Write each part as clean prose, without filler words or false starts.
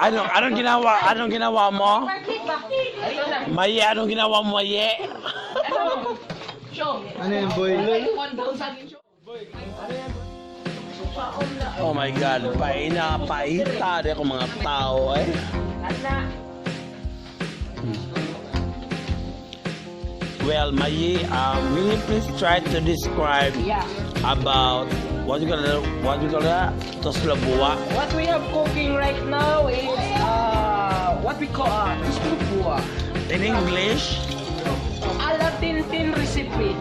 Anong ginawa mo? Maye, anong ginawa mo, Maye? Ano yun, boy? Oh my God, paina, paita di ako mga tao eh. Well, Mayi, will you please try to describe about what you call that? Toslabua. What we have cooking right now is what we call tuslubua. In English? Ala Tintin recipe.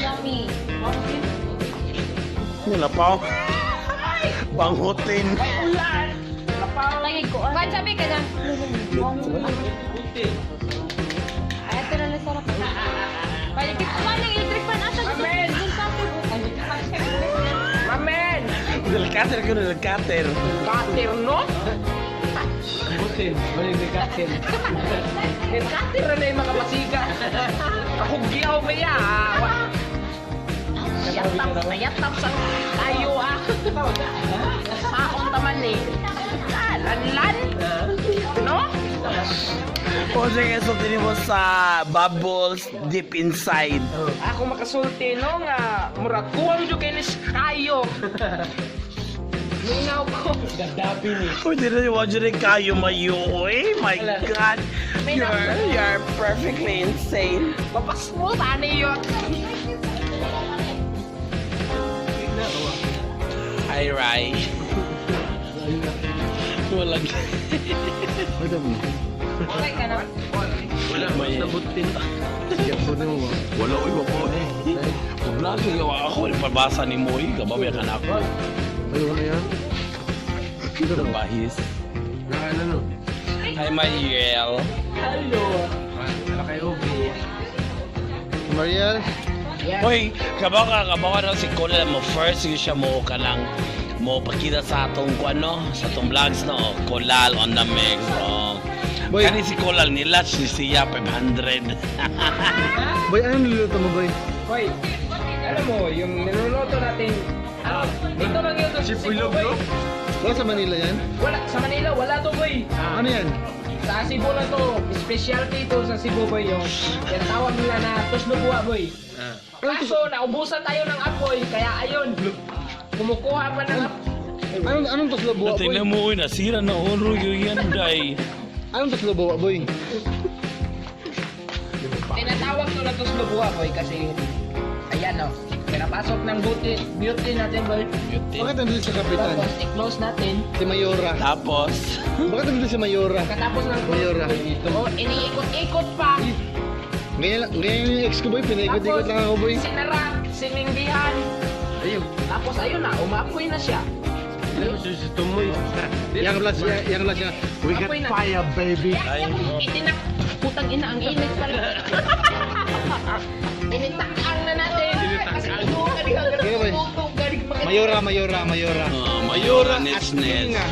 Yummy. Nila pa. Banghutin. Kwan sabi ka na. Ay, ito na lang sarap. Palikit ko man ng electric pan. Asa gusto Amen. Mamen! Del cutter ko, del cutter. Kater, no? Butin. Balik ni kater. Kater na yung mga pasiga. Kahugyaw ba ya? Yatap, yatap sa tayo ah. Saon taman eh. Lanlan? No? O sige, so mo sa bubbles deep inside. Ako makasulti no nga murag kuwang jud kay ni kayo. Minaw ko. Uy, di na yung rin kayo mayo. Eh, my God. You're perfectly insane. Papas mo tani yun. Hi, Rai. Walang... Okay ka na. Wala, may... Wala, uy, wako eh. Vlog, ako, pabasa ni Moy. Kababaya ka na ako. Ayun na yan. Bahis. Hi, Mayel. Hello. Mariel? Yes. Hoy, kabaw ka na si Kola mo first yung siya mo ka lang mo pakita sa atong kuan no, sa atong vlogs no, oh, Kolal on the mix. Oh. Boy. Kani si Kolal nila si siya 500. Boy, anong niluluto mo, boy? Hoy, alam mo, yung niluluto natin, ano, dito lang yun sa Cebu, boy. Wala sa Manila yan? Wala, sa Manila, wala to, boy. Ano yan? Sa Cebu lang to, specialty to sa Cebu, boy, yung yung tawag nila na tuslubua, boy. Kaso, naubusan tayo ng apoy, kaya ayun, kumukuha pa ng apoy. Anong toslobuwa, boy? Tingnan mo, uy, nasira na oro yun yan, day. Anong toslobuwa, boy? Tinatawag to na tuslubua, boy, kasi, ayan, oh, pinapasok ng beauty, beauty natin, boy. Beauty. Bakit nandito si Kapitan? Tapos, i-close natin. Si Mayora. Tapos, Bakit nandito si Mayora? Katapos ng Mayora. Oh, iniikot-ikot pa. Ganyan yung ex ko, boy. Pinaikot-ikot lang ako, boy. Sinara, sinindihan. Tapos ayun na, umapoy na siya. Yang last, yang last niya. We got Apoy na. fire, baby. Ay. Itinak, putang ina, ang init pala. Initakang na natin. Kasi Ganyan, boy. Mayora, Mayora, Mayora. Oh, Mayora nets nets. Athena.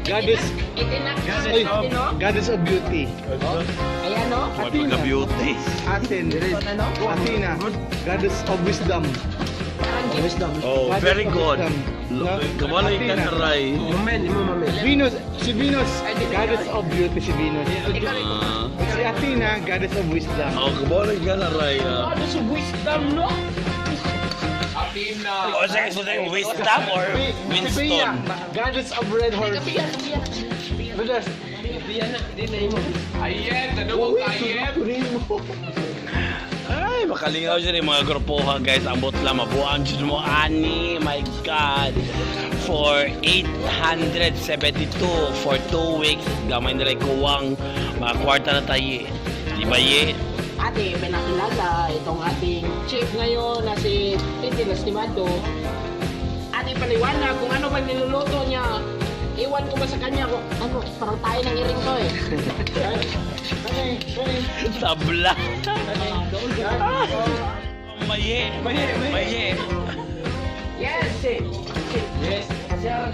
Goddess, Itinakang oy, natin, no? goddess of beauty. Ayan, no? May pagka-beauty. Aten. Ano? Athena. Goddess of wisdom. Parang Wisdom. Oh, Goddess very of good. wisdom. No? Kabalay ka Athena. na, Ray. Venus, si Venus, goddess of beauty si Venus. Ah. Si Athena, goddess of wisdom. Oh, kabalay ka na, Ray. Ah. Ano sa wisdom, no? O, sige, so wisdom or Si Bea, Winston? goddess of red horse. Brothers. Ay, makalingaw dyan yung mga grupohan, guys. Ambot lang, mabuang dyan mo, ani. My God. For 872 for 2 weeks. Gamay nila kuwang. Mga kwarta na tayo. Di ba, ye? Ate, pinakilala itong ating chief ngayon na si Titi Lastimado. Ate, paliwanag kung ano ba niluluto niya. Iwan ko ba sa kanya kung ano, parang tayo ng iring to eh. Tabla. Maye. Maye. Maye. Yes! Yes!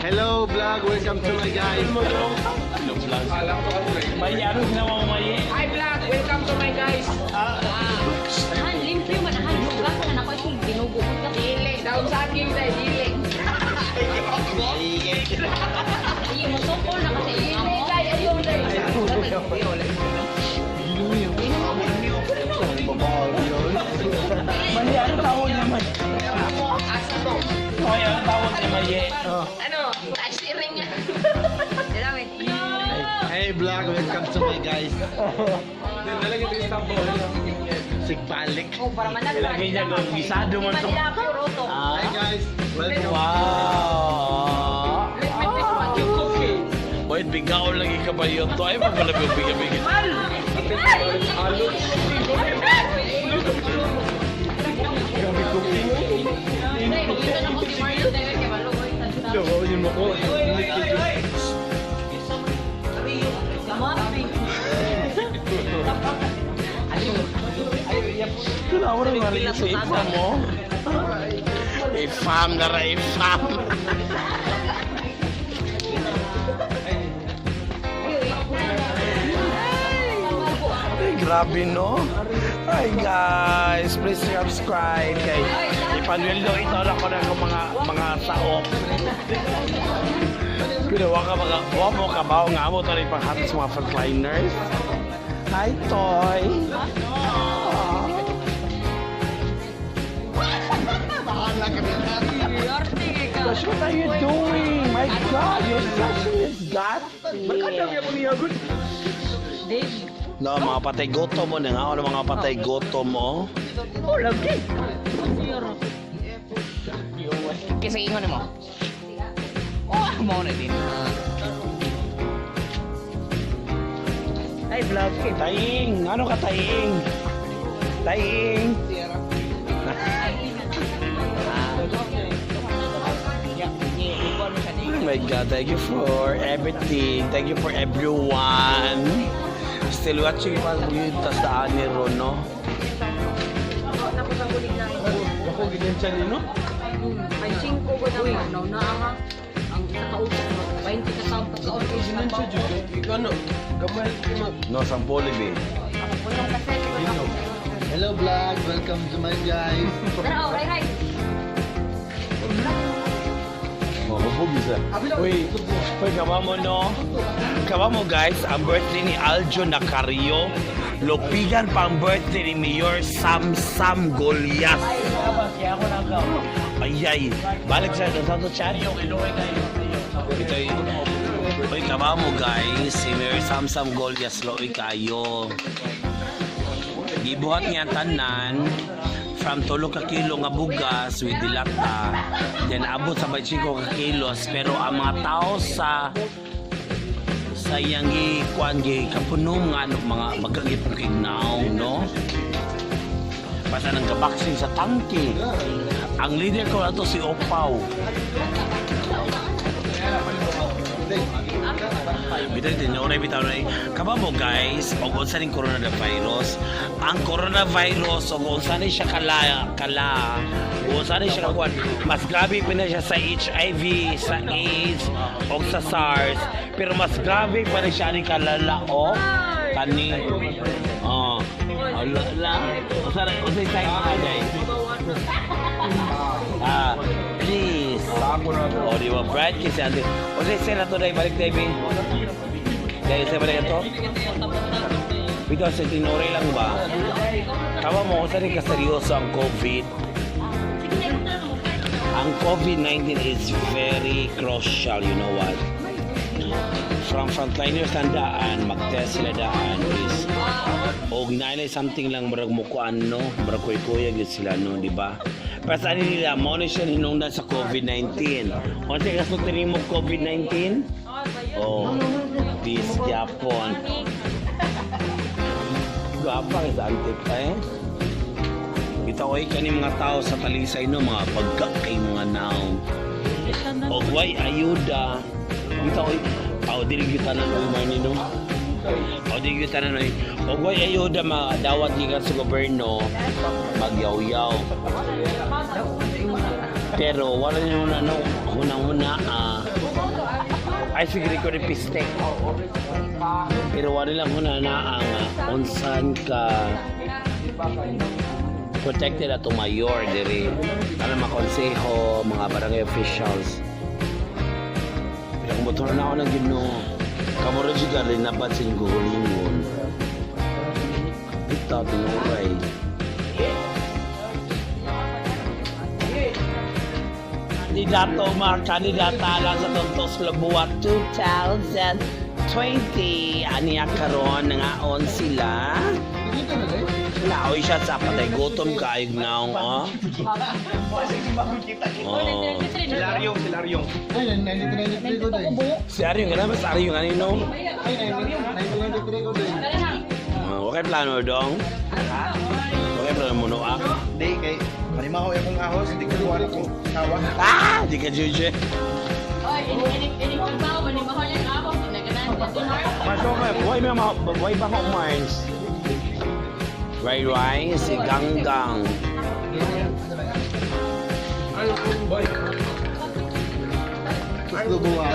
Hello vlog, welcome to my guys. Ano vlog? Maye, ano ginawa mo, Maye? Hi vlog! Welcome to my guys! Han, limpyo man. Han, lugar ko na ako itong binubuot ka. Daon saging dai dili. Iyo mo sukol na kasi yung Dili amo. dai ayo dai. Mali, ano tawag niya, May? Asa to? Ay, ano tawag niya, Maye? Ano? Ay, siring. Hey vlog, welcome to my guys. Sigbalik. Oh, para manag. Lagi niya kung gisado man to. Manila puro to. Ah. Hi guys, welcome. Wow! Let me taste what you cooking. Boy, bigaw lagi ka ba yun to? Ay, mapalab yung biga-biga. Dito na ko si Mario dahil kay Maluoy sa Yo, yun mo ko. Kailangan mo rin sa ifam mo. Ifam na ra, ifam. Ay, grabe no. Hi guys, please subscribe kay Ipanuel daw ito na ko na akong mga saop. Pero wa ka mga wa mo ka ba nga mo tali panghatag sa mga frontliners. Hi Toy. Gosh, what are you doing? My God, you're such disgusting. No, mga patay goto mo na nga. Ano mga patay goto mo? Kasi ingon mo. Oh, mo na din. Ay, vlog. Taing! Ano ka, Taing? Taing! Oh my God, thank you for everything. Thank you for everyone. Still watching pa yun sa ani ron, no? Ako ganyan siya nino. May 5 ko na ano na ang isa ka usok mo. 20 ka taon ka taon. Ganyan siya jud. Ano? Gamay ko. No, sampuli, be. Unang kasi. Hello vlog, welcome to my guys. Tara, oh, ray ray. Oh, hubog isa. Uy, uy, kaba mo, no? Kaba mo, guys, ang birthday ni Aljo Nacario. Lupigan pa ang birthday ni Mayor Sam Sam Golias. Ay, ay. Balik sa sa to chat. Ito Uy, kaba mo, guys. Si Mayor Sam Sam Golias, looy kayo. Gibuhat niya ang tanan from 3 ka kilo nga bugas with dilata, then abot sa 25 ka kilos, pero ang mga tao sa iyang gikuan gi kapuno nga ano, mga magagipong kignaong, no, basta nang gaboxing sa tangke. Ang leader ko na to si Opaw. Bitaw din bitaw na kaba mo guys, og unsa ning coronavirus. Ang coronavirus og unsa ni siya kala kala. Unsa ni siya kakuan. Mas grabe pa na siya sa HIV, sa AIDS, og sa SARS. Pero mas grabe pa na siya ni kalala o kani. Oh. Ala la. Unsa na unsa sa mga guys? Ah, please. O, di ba? Bright kasi ate. O, say, na to, day. Balik, day, babe. Dahil sa balik ito? Because sa tinore lang ba? Tawa mo kung saan ka seryoso ang COVID. Ang COVID-19 is very crucial, you know what? From frontliners tandaan, mag-test sila daan is og nailay something lang murag mukuan no, murag kuy-kuya gyud sila no, di ba? Pero sa nila mo ni siya hinungdan sa COVID-19. Unsa kasulti nimo COVID-19? Oh, peace gyapon. Gwapa sa ante pa eh. Bitaw ay kani mga tao sa Talisay no, mga pagka kay mga naong. Og way ayuda. Bitaw ay aw dili gyud tanan oy man no. Aw dili gyud tanan oy. Og way ayuda madawat gikan sa gobyerno magyaw-yaw. Pero wala niyo na no hunang-huna ah. Ay sige ko ni pistek. Pero wala lang huna na ang unsan ka protected ato mayor diri para makonsensya. konseho, mga barangay officials. Pero kung motor na ako ng Ginoo, kamo rin siya rin napansin ko hulingon. Ito, tinuray. Kandidato, mga kandidata lang sa Tontos Labuan 2020. Aniya karon nangaon sila. Laoy siya sa patay gutom kaayog naong oh. Oh. Silaryong, silaryong. Ay, 1993 ko din. Si Ari yung ganun, mas Ari yung ano no? Ay, 1993 ko din. Okay plano dong. Okay plano mo no ah. Di, kay Panimaho akong ahos, di ko kuha akong tawa. Ah, di ka juju. Oy, ini ini ini kung tao ba ni mahal yan ako ginaganan ko. Maso ka, why may ma why ba ko Mars? Right, right, si Ganggang. Lubuwa.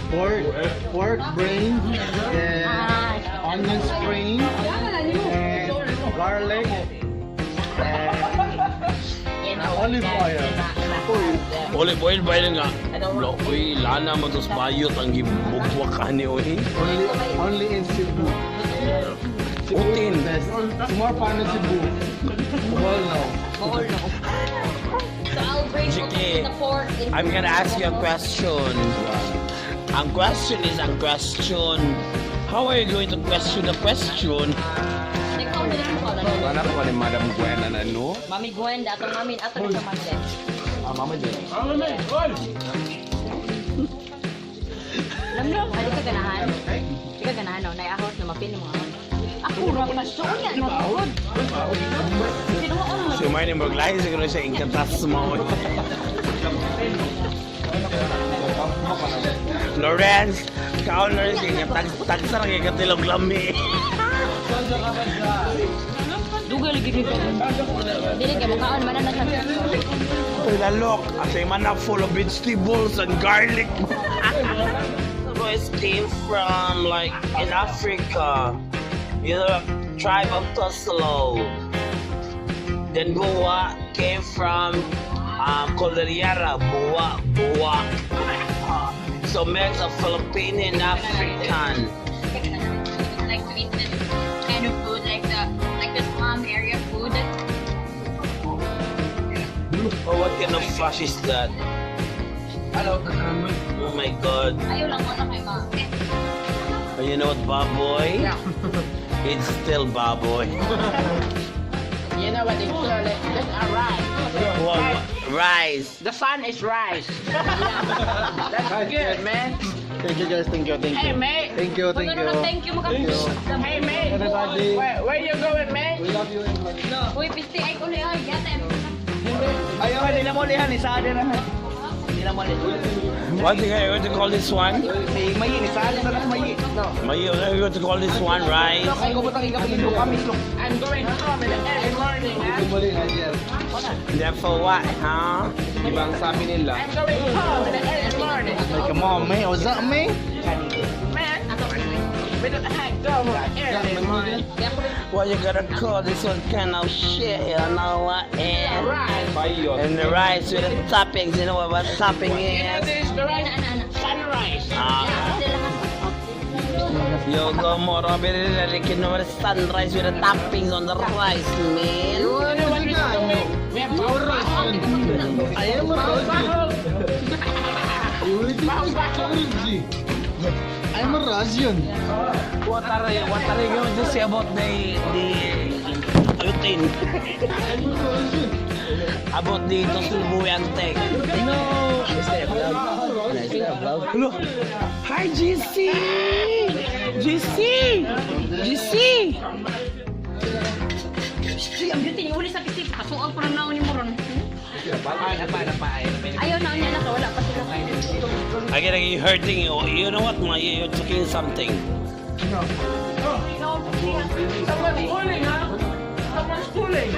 Pork, pork brain, and onion spring, and garlic, and olive oil. Olive oil ba yun nga? Lo, uy, lana mo tos bayot ang gibugwak ani oy. Only, only in Cebu. Cebu is Utin. the best. It's more fun in Cebu. Well, no. Bohol no. So I'll bring Sige. the pork. I'm gonna ask you a question. Ang question is ang question. How are you going to question the question? Ikaw na lang ko na. Wala ko ni Madam Gwen na ano. Mami Gwen, atong amin ato na sa Mami. Ah, Mama Jen. Lamig, ay di ka ganahan. Di ka ganahan no, naiahos na mapili mo ahon. Ako ra pa siya unya na tuhod. Sinuon mo. Si Marnie maglahi siguro siya inkatas mo. Lawrence, kao Lawrence, kay tagsa ra kay katilog lami. Dugay lagi ni. Dili kay mukaon man na sa. Lalok, atay man na full of vegetables and garlic. Rice came from like in Africa. You know, tribe of Tuslo. Then Buwa came from Cordillera, Buwa, Buwa. So mix of Filipino and African. Like to eat this kind of food, like the slum area food. Oh, what kind of flash is that? Oh my God. Ayaw lang mo na kay ma. Oh, you know what, baboy? It's still baboy. You know what they call it? That's a rice. Well, rice. The sun is rice. That's good, man. Thank you guys, thank you, thank Hey, you. mate. Thank you, thank Pag ano you. thank you maka. Hey, mate. Everybody. Where you going, mate? We love you, everybody. Uy, pisti ay uli ay yata. Ayaw, hindi na mo lihan, isa din na. What do you call this one? Mayi, isa din na mayi. Mayo, what do you call this one? Rice? I'm going home in the early morning, huh? Therefore what, huh? Diba ang sabi nila? I'm going home in the early morning. Like, come on, man. What's up, man? Man, we don't hang go early morning. What you gonna call this one kind of shit, you know what? And, Rice. Bayot. and the rice with the toppings, you know what topping You know is? this, the rice? Ana ana. Sunrise. Ah, yo go more over sunrise with the toppings on the rice, man. You know what we're doing? We have Russian. I am a Russian. I'm a Russian. What are you going to say about the routine? I'm a Russian. About the Tosulbuyan tech? No. Is that a vlog? Is that a vlog? Look. Hi, GC! GC! GC! Uy, ang beauty ni uli sa pisti. Kasual pa rin naon ni mo ron. Ayaw na niya na wala pa sila. I get you hurting you. You know what, Ma? You're talking something. Someone's pulling, huh? Someone's pulling.